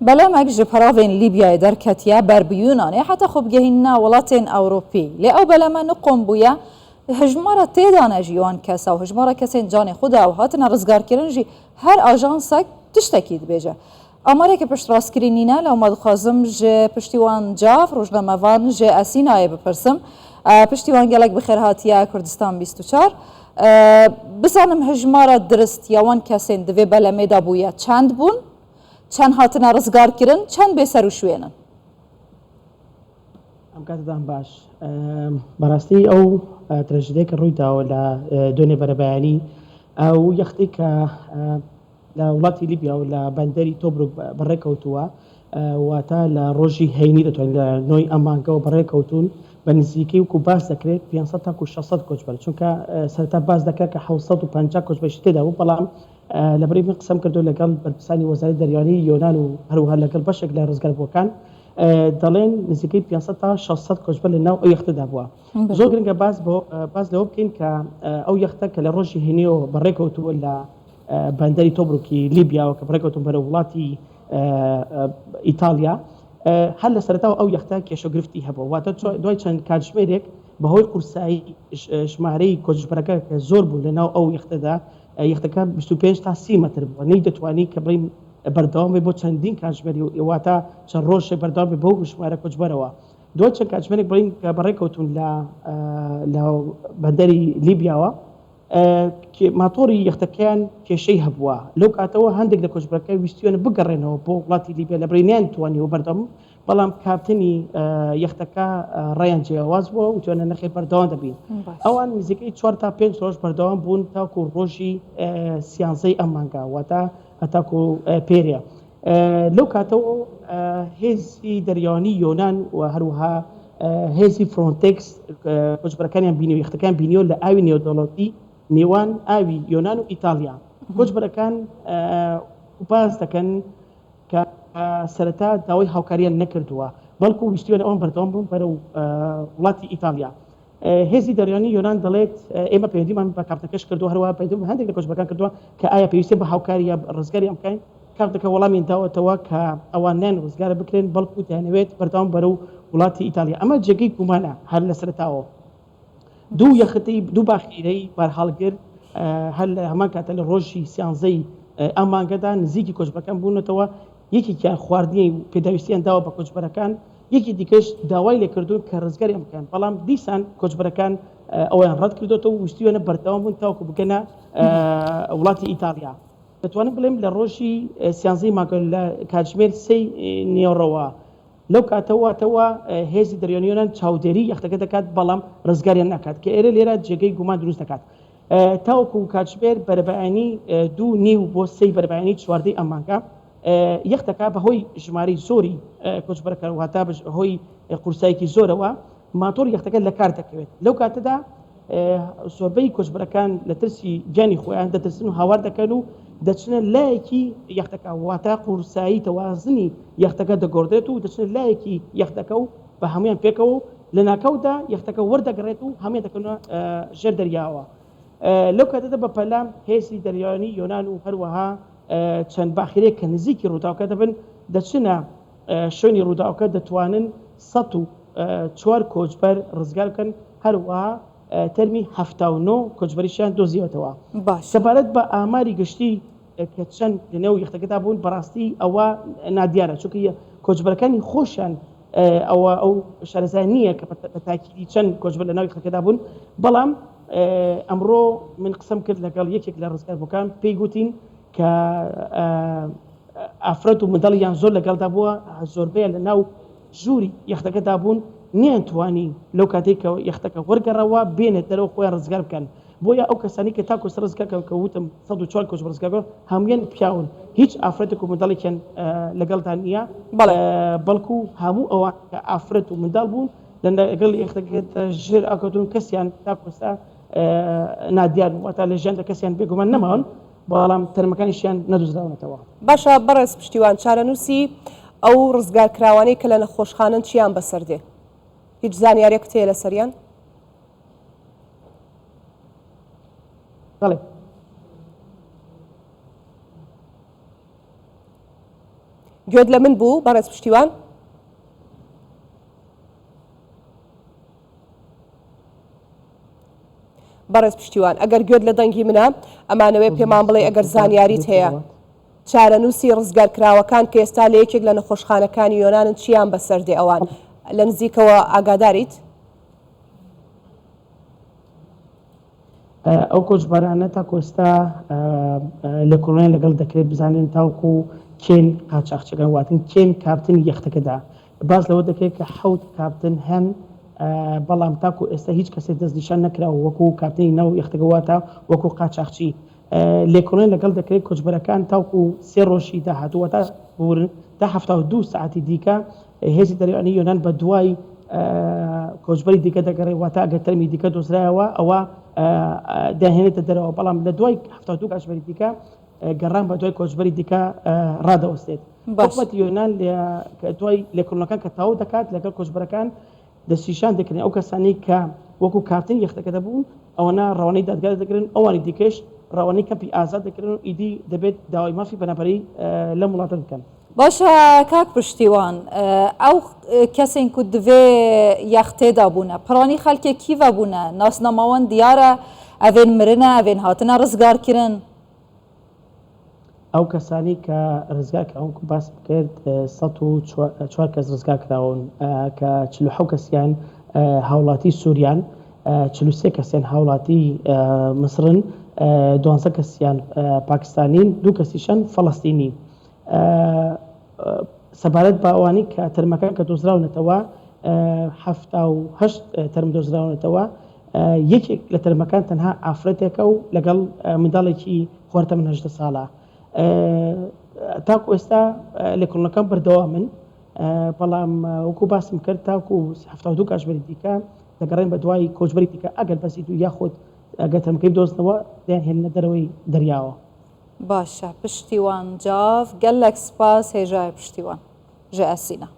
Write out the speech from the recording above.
Belemek ji peravên Lîbyayê derketiye ber bi Yûnanê heta xwe bigihînine welatên Ewropî. Lê ew beleme niqom bûye, hejmara tê de ne jî wan kes e û hejmara kesên canê xwe de ew hatine rizgarkirin jî her ajansek tiştekî dibêje. Amareke piştrastkirî nîne lewma dixwazim ji Piştîwan Caf, rojnamevan ji Esînayê bipirsim. Piştîwan gelek bi xêr hatiye Kurdistan 24. Bizanim hejmara dirist ya wan kesên di vê belemê de bûye çend bûn? Çend hatine rizgarkirin, çend bê serûşûyên in? Em katedan baş. Bi rastî ew trajediyeke ڕووی داوە لە دوێنێ بەرەبەیانی ئەو یەختەی کە لە وڵاتی لیبیا و لە بەندەری تۆبروک بەڕێکەوتووە واتە لە ڕۆژی هەینی دەتوانین لە نۆی ئەم مانگەوە بەڕێکەوتوون بە نزیکەی وەکو باس دەکرێت 500 تاکو 600 کۆچبەر چونکە سەرەتا باس دەکرا کە 750 کۆچبەرشی تێدا بوو بەڵام لەبەرئەوەی من قسەم کردو لەگەڵ بەرپرسانی وەزارەتی دەریاوانی یۆنان و هەروەها لەگەڵ بەشێک لە ڕزگاربووەکان دەڵێن نزیکەی 500 تا 600 کۆچبەر لە ناو ئەو یەختەدا بووە. زۆر گرنگە باس بۆ باس لەوە بکەین کە ئەو یەختە کە لە ڕۆژی هەینیەوە بەڕێکەوتووە لە بەندەری تۆبروکی لیبیاوە کە بەڕێکەوتون بەرەو وڵاتی ئیتاڵیا هەر لە سەرەتاوە ئەو یەختە کێشە و گرفتی هەبووە واتە دوای چەند کاتژمێرێک بەهۆی قورسایی ژمارەی کۆچبەرەکە کە زۆر بوون لە ناو ئەو یەختەدا یەختەکە 25 تا 30 مەتر بووە نەیدەتوانی کە بڵێین بەردەوام بێ بۆ چەندین کاتژمێری واتە چەند ڕۆژێک بەردەوام بێ بەو ژمارە کۆچبەرەوە دوای چەند کاتژمێرێک بڵێین کە بەڕێکەوتون لە لە بەندەری لیبیاوە ماتۆڕی یەختەکەیان کێشەی هەبووە لەو کاتەوە هەندێک لە کۆچبەرەکە ویستویانە بگەڕێنەوە بۆ وڵاتی لیبیا لە بڕی نەیانتوانیوە بەردەوام بەڵام کاپتنی یەختەکە ڕێیان جیاواز بووە وتویانە نەخێر بەردەوام دەبین. ئەوان نزیکەی چوار تا پێنج ڕۆژ بەردەوام بوون تاکو ڕۆژی سیانزەی ئەم مانگە واتە هەتاکو پێرێ. لەو کاتەوە هێزی دەریاوانی یۆنان و هەروەها هێزی فرۆنتێکس کۆچبەرەکانیان بینیوە، یەختەکان بینیوە لە ئاوی نێودەوڵەتی نێوان ئاوی یۆنان و ئیتاڵیا. کۆچبەرەکان باس دەکەن کە سەرەتا داوای هاوکاریان نەکردووە، بەڵکو ویستویانە ئەوان بەردەوام بن بەرەو وڵاتی ئیتاڵیا. هێزی دەریانی یۆنان دەڵێت، ئێمە پەیوەندیمان بە کاپتنەکەش کردووە، هەروەها پەیوەندیمان بە هەندێک لە کۆچبەرەکان کردووە کە ئایا پێویستیان بە هاوکاری یا ڕزگاریان بکەین، کاپتنەکە وەڵامیان داوەتەوە کە ئەوان نایەن ڕزگار بکرێن، بەڵکو دەیانەوێت بەردەوام بەرەو وڵاتی ئیتاڵیا. ئەمە جێگەی گومانە هەر لە سەرەتاوە. دوو یەختەی دوو باخیرەی بارهەڵگر هەر لە هەمان کاتە لە ڕۆژی سیانزەی ئەم مانگەدا نزیکی کۆچبەرەکان بوونەتەوە، یەکێکیان خواردنی و پێداویستیان داوە بە کۆچبەرەکان، یەکی دیکەش داوای لێکردوون کە ڕزگاریان بکەن، بەڵام دیسان کۆچبەرەکان ئەوەیان ڕەتکردۆتەوە و ویستویانە بەردەوام بوون تاوەکو بگەنە وڵاتی ئیتاڵیا. دەتوانم بڵێم لە ڕۆژی سیانزەی مانگە لە کاتژمێر سێی نیوەڕۆوە لەو کاتەوەتەوە هێزی دەریانی یۆنان چاودێری یەختەکە دەکات، بەڵام ڕزگاریان ناکات، کە ئێرە لێرە جێگەی گومان دروست دەکات. تاوەکو کاتژمێر بەرەبەیانی دوو نیو بۆ سێی بەرەبەیانی چواردەی ئەم مانگە یەختەکە بەهۆی ژمارەی زۆری کۆچبەرەکان واتە بەهۆی قورسایەکی زۆرەوە ماتۆڕی یەختەکە لەکار دەکەوێت. لەو کاتەدا زۆربەی کۆچبەرەکان لە ترسی گیانی خۆیان دەترسن و هاوار دەکەن و دەچنە لایەکی یەختەکە، واتە قورسایی تەوازنی یەختەکە دەگۆڕدرێت و دەچنە لایەکی یەختەکە و بە هەموویان پێکەوە و لەناکاودا یەختەکە وەردەگەڕێت و هەموویان دەکەونە ژێر دەریاوە. لەو کاتەدا بەپەلە هێزی دەریاوانی یۆنان و هەروەها چەند باخیرەیەک کە نزیکی ڕووداوەکە دەبن دەچنە شوێنی ڕووداوەکە دەتوانن 104 کۆچبەر ڕزگار بکەن، هەروەها تەرمی 79 کۆچبەریشیان دۆزیوەتەوە. باشە. سەبارەت بە ئاماری گشتی کە چەند لەنێو یەختەکەدا بوون بەڕاستی ئەوە نادیارە، چونکە کۆچبەرەکانی خۆشیان ئەوە ئەو شارەزایان نییە کە بە تاکیدی چەند کۆچبەر لەناو یەختەکەدا بوون، بەڵام ئەمڕۆ من قسەم کرد لەگەڵ یەکێک لە ڕزگاربووەکان پێی گوتین کە ئافرەت و منداڵیان زۆر لەگەڵدا بووە، زۆربەیان لە ناو ژووری یەختەکەدا بوون، نەیانتوانی لەو کاتەی کە یەختەکە وەرگەڕاوە بێنە دەرەوە خۆیان ڕزگار بکەن، بۆیە ئەو کەسانەی کە تاکو ئێستا ڕزگار کراون کە وتم 104 کۆچبەر ڕزگار بوون هەموویان پیاون، هیچ ئافرەتێک و منداڵێکیان لەگەڵدا نییە، بەڵێ. بەڵکو هەموو ئەوان کە ئافرەت و منداڵ بوون لەگەڵ یەختەکەدا ژێر ئاو کەوتوون، کەسیان تاکو ئێستا نادیارن، واتە لە ژیاندا کەسیان بێگومان نەماون. بەڵام تەرمەکانیشیان نەدۆزراونەتەوە. باشە بەڕێز پشتیوان چارەنووسی ئەو ڕزگارکراوانەی کە لە نەخۆشخانەن چیان بەسەر دێ؟ هیچ زانیاریەکت هەیە لەسەریان؟ بەڵێ. گوێت لە من بوو بەڕێز پشتیوان؟ بەڕێز پشتیوان ئەگەر گوێت لە دەنگی منە ئەمانەوێ پێمان بڵێ ئەگەر زانیاریت هەیە چارەنووسی ڕزگارکراوەکان کە ئێستا لە یەکێک لە نەخۆشخانەکانی یۆنانن چیان بەسەر دێ ئەوان لە نزیکەوە ئاگاداریت؟ ئەو کۆچبەرانە تاکو ئێستا لێکۆڵینەوەیان لەگەڵ دەکرێت بزانن تاوەکو کێن قاچاخچیەکان واتن کێن کاپتنی یەختەکەدا باس لەوە دەکرێت کە حەوت کاپتن هەن بەڵام تاکو ئێستا هیچ کەسێک دەستنیشان نەکراوە وەکو کاپتنی ناو یەختەکە واتە وەکو قاچاخچی لێکۆڵینەوە لەگەڵ دەکرێت کۆچبەرەکان تاوکو سێ ڕۆژی داهاتوو واتە ببورن تا 72 سەعاتی دیکە هێزی دەریایی یۆنان بە دوای کۆچبەری دیکە دەگەڕێت واتە ئەگەر تەرمی دیکە دۆزرایەوە ئەوە دەهێنێتە دەرەوە بەڵام لە دوای 72 کاتژمێری دیکە گەڕان بە دوای کۆچبەری دیکە ڕادەوەستێت. حکومەتی یۆنان دوای لێکۆڵینەوەکان کە تەواو دەکات لەگەڵ کۆچبەرەکان دەستنیشان دەکرێن ئەو کەسانەی کە وەکو کاپتنی یەختەکە دەبوون ئەوانە ڕەوانەی دادگا دەکرێن ئەوانی دیکەش ڕەوانەی کەمپی ئازاد دەکرێن و ئیدی دەبێت داوای مافی پەنابەری لەم وڵاتە بکەن. باشە کاک پشتیوان ئەو کەسێن کو دڤێ یەختێدا بوونە پرانی خەلکێ کیڤە بوونە ناسناماوان دیارە ئەڤێن مرنە ئەڤێن هاتنە ڕزگار کرن؟ ئەو کەسانەی کە ڕزگار کراون وەکو باسم کرد 104 کەس ڕزگار کراون کە 47 کەسیان هاوڵاتی سوریان 43 کەسیان هاوڵاتی مسرن 12 کەسیان پاکستانین دوو کەسیشان فەڵەستینی سەبارەت بە ئەوانەی کە تەرمەکان کە دۆزراونەتەوە 78 تەرم دۆزراونەتەوە یەکێک لە تەرمەکان تەنها ئافرەتێکە و لەگەڵ منداڵێکی خوار تەمەن 18 ساڵە. تاکو ئێستا لێکۆڵینەوەکان بەردەوامن، بەڵام وەکو باسم کرد تاکو 72 کاتژمێری دیکە دەگەڕێن بە دوای کۆچبەری دیکە ئەگەر بەزیت و یاخود ئەگەر تەرمەکەی بدۆزنەوە دەیانهێننە دەرەوەی دەریاوە. باشە پشتیوان جاف گەلەک سپاس هێژایە پشتیوان ژە ئەسینا.